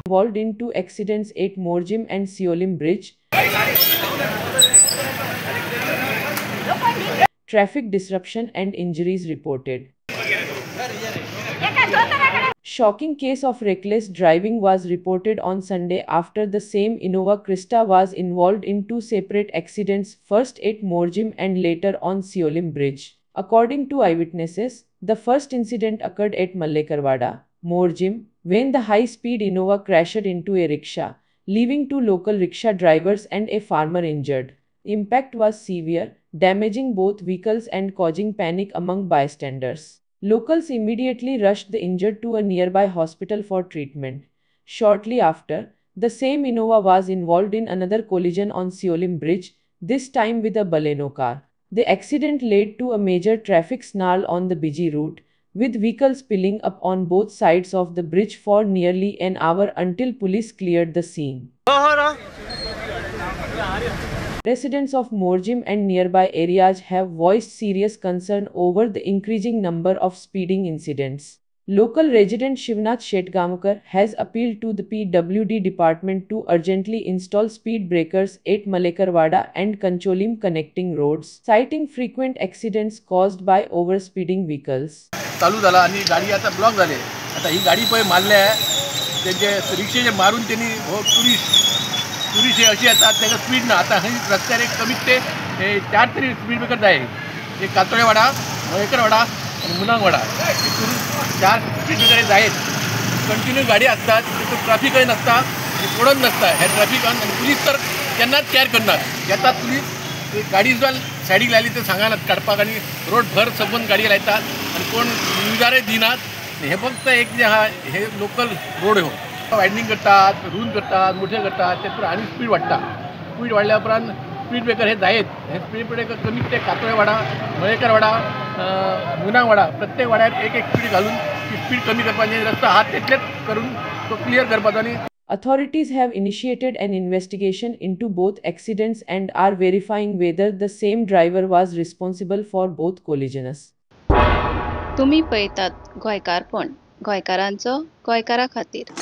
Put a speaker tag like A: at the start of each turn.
A: Involved in two accidents at Morjim and Siolim Bridge. Traffic disruption and injuries reported. Shocking case of reckless driving was reported on Sunday after the same Innova Crysta was involved in two separate accidents, first at Morjim and later on Siolim Bridge. According to eyewitnesses, the first incident occurred at Mallekarwada, Morjim, when the high-speed Innova crashed into a rickshaw, leaving two local rickshaw drivers and a farmer injured. Impact was severe, damaging both vehicles and causing panic among bystanders. Locals immediately rushed the injured to a nearby hospital for treatment. Shortly after, the same Innova was involved in another collision on Siolim Bridge, this time with a Baleno car. The accident led to a major traffic snarl on the busy route, with vehicles piling up on both sides of the bridge for nearly an hour until police cleared the scene. Residents of Morjim and nearby areas have voiced serious concern over the increasing number of speeding incidents. Local resident Shivnath Shetgaonkar has appealed to the PWD department to urgently install speed breakers at Mallekarwada and Kancholim connecting roads, citing frequent accidents caused by overspeeding vehicles.
B: चालू झाला आणि गाडी आता block झाली. आता ही गाडी पळय मारल्या तेंचे रिक्षेचे मारून त्यांनी हो टुरिस्ट हे अशी येतात तांकां स्पीड ना. आतां हय रस्त्यार एक कमीत ते 4 तरी स्पीड ब्रेकर जाय. एक कातोळेवाडा, मयेकरवाडा आनी मुनांगवाडा, हितून 4 स्पीड ब्रेकर जायत. कंटिन्यू गाडी आसतात, तितून ट्राफिकय नासता आनी कोणच नासता ह्या ट्राफिकान. आनी पुलीस तर केन्नाच कॅर करनात. येतात पुलीस, गाडी सुद्दां सायडीक लायली ते सांगनात काडपाक आनी रोड भर सबंद गाडी लायतात आनी कोण न्यूजारय दिनात. हे फक्त एक जे आहा हे लोकल रोड हो वायडनींग करतात, रून करतात, मोठे करतात, ते आनी स्पीड वाडटा. स्पीड वाडल्या उपरांत स्पीड ब्रेकर हे जायत. हे स्पीड ब्रेकर कमीत ते कातोळेवाडा, मयेकरवाडा, मुनांगवाडा प्रत्येक वाड्यार एक एक स्पीड घालून ती स्पीड कमी करपाची, रस्तो आहा तितलेच करून तो क्लियर करपाचो. आनी
A: Authorities have initiated an investigation into both accidents and are verifying whether the same driver was responsible for both collisions.
C: तुम्ही पळयतात गोंयकारपण, गोंयकारांचो गोंयकारा खातीर.